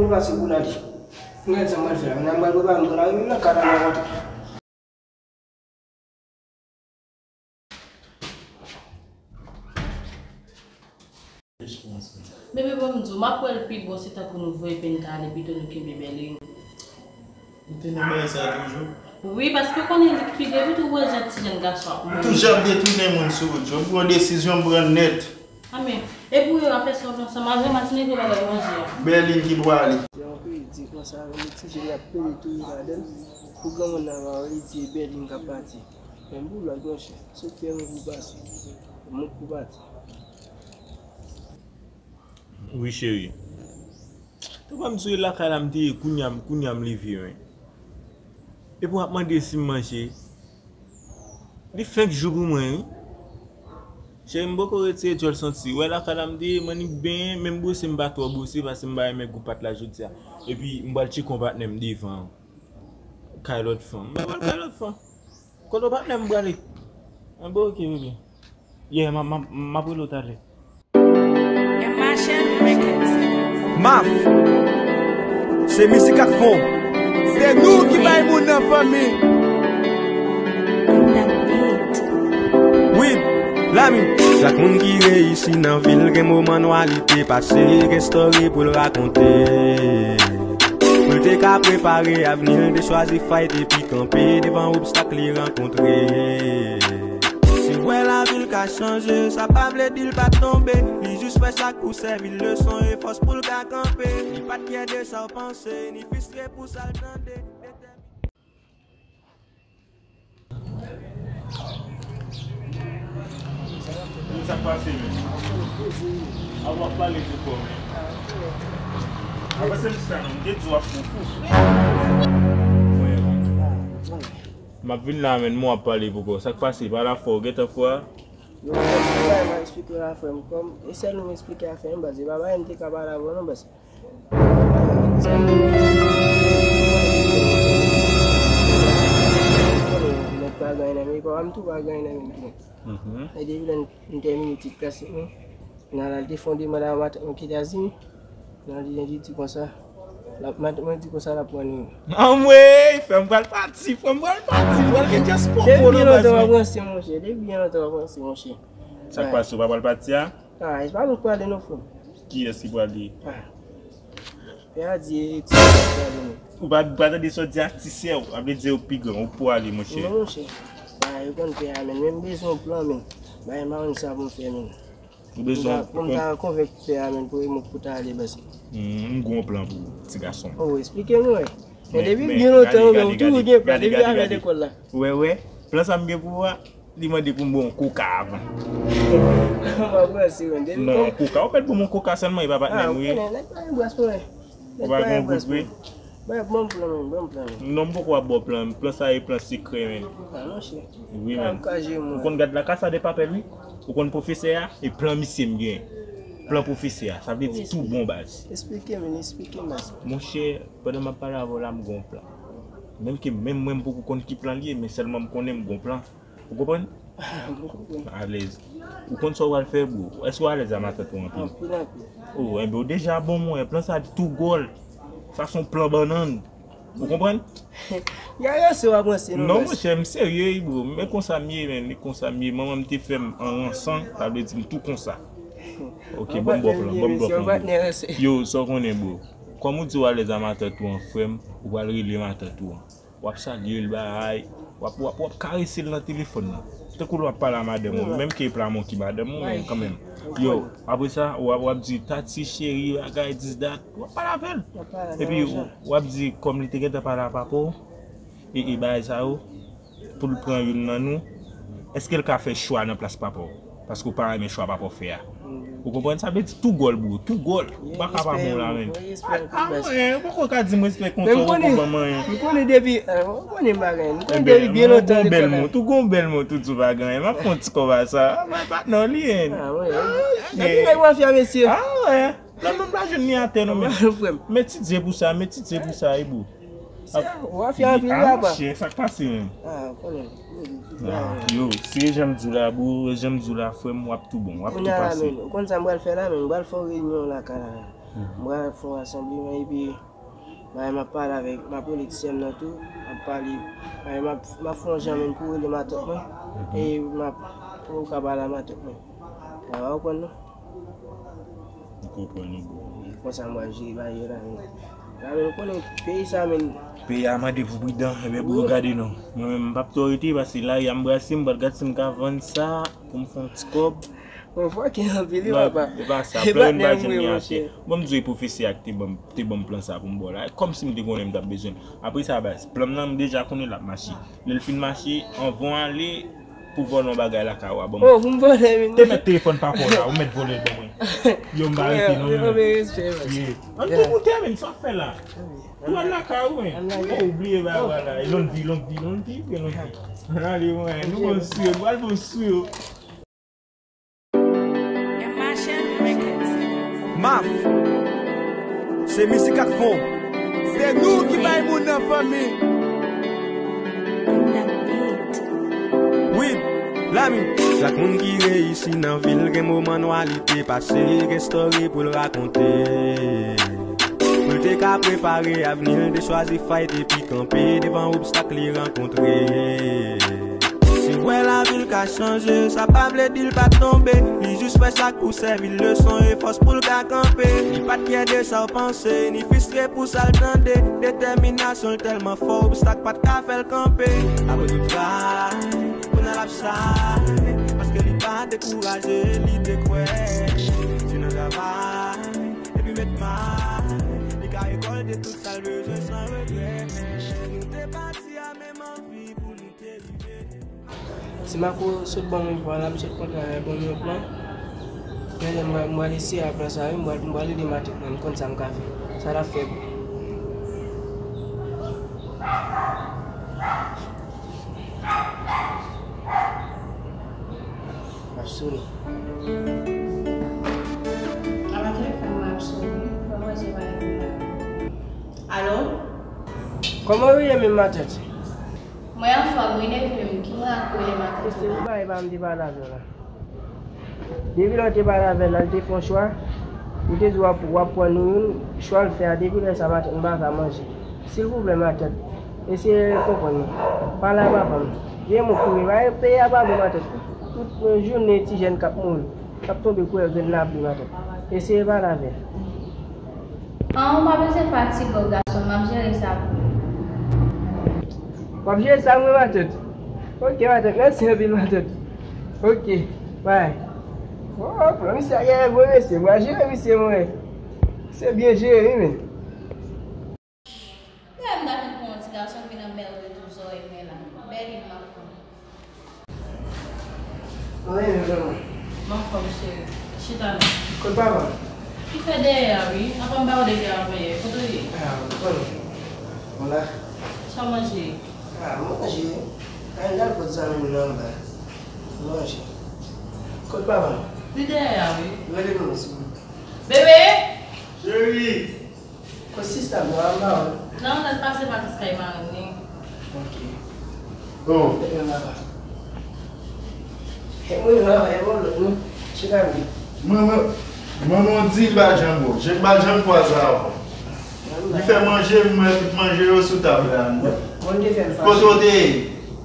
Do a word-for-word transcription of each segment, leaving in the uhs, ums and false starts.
Mwen pase pou l ale. Mwen gade sa mwen fè la. Mwen pral prepare m pou l ale. Mwen nan kay la, mwen rantre. Bebe, ban m di w, m ap wè l pi bon se tankou nou voye Penta ale pito nou kenbe Bèlin. Ou te nan bagay sa a toujou? Wi, paske w konnen li k pi gran, epi tou w wè jan ti jèn gason ap mouri. Toujou ap detounen moun sou wout yo. M pran desizyon, m pran nèt. A men, e pou yo ap fè sa ansanm, a vrèman ti nèg yo pa bay manje a. Bèlin ki dwe ale. Yon peyi di konsa, yon ti jèn ap pede touye ladan l. Pou granmoun nan va wè, li di e Bèlin k ap pati. Men boulòk, monchè, se fè yon kou pase. Yon kou pati. Wi, cheri. Tou pa m sou lakay la m te ye, kounye a m, kounye a m leve, wi. Epi w ap mande si m manje. Li fenk jou pou mwen, wi. Cheri, m poko retire djòl santi. Wè lakay la m te ye, m annik benyen, menm bwose m pa twò bwose, paske m pa renmen gou pat la jodi a. Epi, m pral tcheke yon patnè m devan. Kay lòt fanm. M pa pral kay lòt fanm. Kote w patnè m prale? Enben, oke, bebe. Yeah, m ap, m ap, m ap rele w talè. Maf, se mizik ak fon. Se nou ki bay moun nan fanmi. Wi, lami. Chak moun ki reyisi nan vil gen moman nwalite pase, gen story pou l rakonte. Pou l te ka prepare avni l, te chwazi fight epi kanpe devan obstak li rankontre. Si w wè lavi l ka chanje, sa pa vle di l pa t tonbe. Li jis fè sa k pou sèvi l leson e fòs pou l ka kanpe. Li pa t pyè de sa w panse, ni fristre pou sa l tande. Sa k pase, men? A w ap pale pou kò, men. Apa se m sa non, m te di w ap fou fou. M ap vin la, men, m w ap pale pou kò. Sa k pase? Pale afè w, gentan fò a. Yo, mwen bay m eksplike afè m kòm. E sèl nou m eksplike afè m, baz. E pa bagay m te ka pale avè w non, baz. Nèg pa gen nan men, papa m tou pa gen nan men tou. Mhm. E depi lè n tèmine etid klasik nou, n al al te fè yon demann a matant mwen k Etazini. Nan li, li di konsa, l ap, matant mwen di konsa l ap pran nou. Anmwey, frè m pral pati, frè m pral pati, m pral gen dyaspò. Depi byen lontan w ap ranse, monchè, depi byen lontan w ap ranse, monchè. Sa k pase, ou pa pral pati a? Ah, e pa nou k prale non, frè m. Kiyès ki prale? Ah. Pè a di e ti sè w k prale non. Ou pa, pa tande sa w di a ti sè w, sa vle di yo pi gran, ou prale, monchè. Non, monchè. Bagay yo konn pè a, men, men m bezwen yon plan, men. Bagay m pa konn sa pou m fè, men. Ou bezwen pou m ta, pou m ta konvenk pè a, men, pou, pou ta ale, baz. Hmm, m gen yon plan pou ou, ti gason. Oh, eksplike m, wè. Men depi byen lontan, men, ou toujou gen plan, depi afè lekòl la. Wè, wè, plan sa m gen pou ou a. Li mande pou m ba w yon koka avan. M ap ranse, men. Non, koka. Ou mèt ban m yon koka sèlman, e pa patnè m ou ye. Ah, ou konnen, nèg pa gen bras pou mwen. Ou pa gen bras pou mwen. Ban m plan, men, ban m plan, men. Non, m poko ap ba w plan. Plan sa e plan sekrè, men. Ah, monchè. Wi, men. Ou konn gad La Casa de Papel, wi. Ou konn pwofesè a? E plan misye m gen. Plan pwofesè a. Sa vle di tou bon, baz. Eksplike, men, eksplike, baz. Monchè, pandan m ap pale avè w la, m gen yon plan. Menm ke menm mwen, m poko konn ki plan li ye, men sèlman m konnen m gen yon plan. Ou konprann? Mwen konprann. Alèz. Ou konn sa w pral fè, bro? Èske w alèz a matant ou anpil? Anpil, anpil. Oh, enben, w deja bon, mwen. Plan sa tou gòl. Sa se yon plan bannann. Ou konprann? Gade se w ap ranse non, non, monchè, m serye, wi, bro. Men konsa m ye, men. Li konsa m ye. Manman m te fè m an ransan, sa vle di m tou konsa. Ok, ban m ba w plan, ban m ba w plan, bro. Yo, sa w konnen, bro. Kòm ou di w alèz a matant ou an, frè m, ou pral rele matant ou an. W ap salye l, bay. W ap, w ap, w ap karese l nan telefòn nan. Tankou lè w ap pale a madanm ou, menm ke e pa mwen ki madanm ou, men kanmenm. Yo, apre sa, w ap, w ap di, "Tati, cheri, bagay, this, that." W ap pale avè l. Epi, w ap di, kòm li te gentan pale a papa w, e, e bagay sa yo, pou l pran youn nan nou, èske l ka fè chwa nan plas papa w? Paske w pa renmen chwa papa w fè a. Ou konprann? Sa vle di tou gòl, bro. Tou gòl. Ou pa ka pa bon la, men. Ah, mwen, ou poko ka di m respè konsa, ou poko ban m anyen. M konnen depi, eh, ou konnen bagay. M konnen depi byen lontan lekòl la. Ou gon bèl mo, tou gon bèl mo, tou di w pa gen anyen. M ap fè yon ti kòb a sa. Mwen pa nan li, en. Ah, mwen. Depi nèg mafya, mesye. Ah, wè. Nan menm pa jwenn li atè non, men. Frè m. Met ti dye pou sa, met ti dye pou sa, e bro. Ou ap fè anpil, papa. Ah, monchè, sa k pase menm? Ah, ou konnen. Ah, yo, se jan m di w la, bro, jan m di w la, frè m, w ap tou bon, w ap tou pase. Ou konn sa m pral fè la, men m pral fè yon reyinyon lakay la. M pral fè yon rasanbleman epi bagay m ap pale avèk, m ap rele ti sè m nan tou, m ap pale, bagay m ap, m ap fè yon jan menm pou rele matant mwen, e m ap, pou yo ka pale a matant mwen. Ou pa konprann non? M konprann ou, bro. Konsa m pral jere bagay yo la menm. La menm, ou konnen peyi sa menm. Peyi a mande pou pridan, ebyen pou yo gade non. Mwen menm, m p ap twò rete, paske lari a m brase, m pral gad si m ka vann sa pou m fè yon ti kòb. Bon, fòk gen anpil wi, papa. E pa sa, plan yo m pa jwenn li atè. Bon, m di w e pwofesè a ki te ban m, te ban m plan sa pou m ba w la. Kòmsi m te konnen m t ap bezwen l. Apre sa, baz, plan m nan, m deja konnen l ap mache. Lè l fin mache, anvan w ale, pou vòlè yon bagay lakay ou a, ban m. Oh, pou m vòlè, men. Te mèt telefòn papa w la, ou mèt vòlè l ban mwen. Yo, m pa rete non, men. Ann tou koute, men, sa w ap fè la? Ou al lakay ou, men. Oh, ou bliye bagay la. Longue vie, longue vie, longue vie, longue vie. Ale, mwen, nou bon sou yo, nou al bon sou yo. Maf. Se mizik ak fon. Se nou ki bay moun nan fanmi. Wi, lami. Chak moun ki reyisi nan vil gen moman nwalite pase, gen story pou l rakonte. Pou l te ka prepare avni l, te chwazi fight epi kanpe devan obstak li rankontre. Si w wè lavi l ka chanje, sa pa vle di l pa t tonbe. Li jis fè sa k pou sèvi l leson e fòs pou l ka kanpe. Li pa t kyè de sa w panse, ni fristre pou sa l tande. Detèminasyon l tèlman fò, obstak pa t ka fè l kanpe. Apre tout travay, kounye a l ap chay, paske li pa dekouraje, li te kwè. Se nan travay, epi met may, li ka rekòlte tout sa l bezwen san regrè. Nou te pati a menm anvi pou nou te rive. Ti Mako sot ban mwen plan la, m sot kontre avè l, ban m yon plan. Genlè m pral, m pral eseye a plan sa wi, m pral, m pral ede matant mwen, m konn sa m ka fè. Sa l ap fè bon. Ap sone. Apa telefòn mwen ap sone, ban mwen wè si se pa yon moun la. Alo? Kòman w ye menm, matant? Mwen anfòm wi, depi menm ki mwen ak rele matant. Se pou bagay pa m te pale avè w la. Depi lè w te pale avè l la, l te fè yon chwa. Ou te di w ap, w ap pran nou youn, chwa l fè a, depi lè sa matant m pa ka manje. Silvouplè, matant, eseye konprann mwen. Pale a papa m. Vye mo kouri, bagay peyi a pa bon, matant. Tout, euh, jounen ti jèn k ap mouri, k ap tonbe koulè grenn lapli, matant. Eseye pale avè l. An, ou pa bezwen fatige w, gason m, m ap jere sa pou ou. W ap jere sa pou mwen, matant? Ok, matant, mèsi anpil, matant. Ok, bay. Oh, plan misye a genyen, bon, mesye, m pral jere misye, mwen. Se byen jere, wi, men. Lè m ta fin pran yon ti gason vin anmède tou zòrèy mwen la. Bèlin m ap pran. Mwen menm, mwen. M anfòm, cheri. Chita non. Kot papa? Li fè dèyè a, wi. Apa m pa wè w depi avan yè. Kote w ye? Ah, mwen konnen. Mwen la. Sa w manje? Ah, mwen manje. Ann al kot zanmi m nan anba. Mwen manje. Kot papa? Li dèyè a, wi. Rele non, silvouplè. Bebe! Cheri! Kot sista m nan anba w? Non, l al pase vakans kay mari l. Ok. Oh. Fè yon laba. E mwen, non, e mwen, lòt, non. Chita, wi. Mwen, mwen, mwen, mwen di l pa janm bo. Jan l pa janm kwaze avè w. Li fè manje, mwen, tout manje yo sou tab la, non. Mwen te fè l fache. Kote w te ye?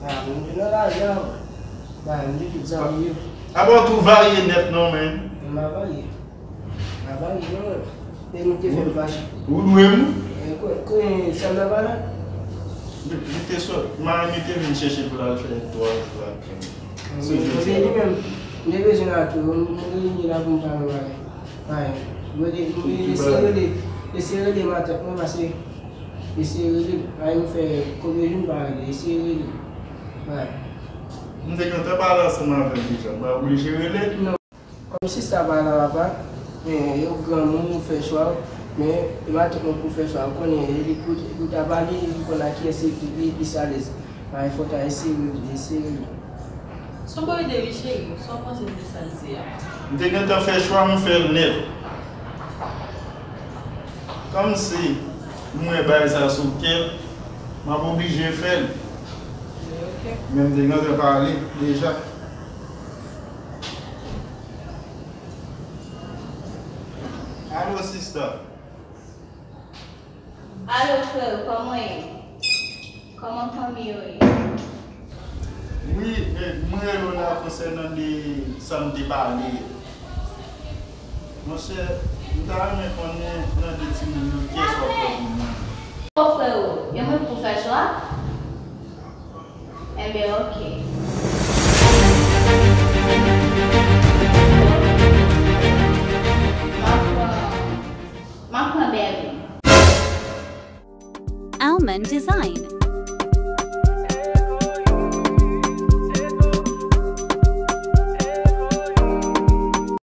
Ah, mwen te nan lari a, mwen. Ba, mwen te tout zanmi yo. Apa w tou varye nèt, non, men. Mwen pa varye. Avan, yo, e nou te fè m fache. Ou dwe m? E, kwen, kwen, sè m nan pa la? Li, li te sot. Mari m te vin chèche pou l al fè twa jou ak, euh, se jodi a. Li menm, m te bezwen l tou. M, m reyini la pou m pale bagay. Bagay. Mwen te, mwen eseye rele, eseye rele matant mwen, paske eseye rele. Ay, nou fè konbyen jou m pa rele, eseye rele. Bagay. M te gentan pale ansanm avè l deja. M pa oblije rele? Non. Kòm sista pa la, papa, men yo granmoun, ou fè chwa w, men e matant mwen pou fè chwa, ou konnen, e li pou, pou ta pale, li konn ak kiyès li, li plis alèz. Bagay fò ta eseye, eseye. Sa w pral ede li, cheri? Sa w panse de sa l di a? M te gentan fè chwa m, m fè l nèt. Kòmsi m wè bagay sa sou kè l, m ap oblije fè l. Ok. Men m te gentan pale deja. Alo, sista. Alo, frè, kòman ye? Kòman fanmi yo ye? Wi, e, mwen rele w la konsènan de sa m te pale. Monchè, m ta renmen konnen nan de timoun yo, kiyès w ap pran pou mwen? O, frè, yo mwen pou fè chwa? Enben, oke. M ap pran, m ap pran Berlin. Almond Design.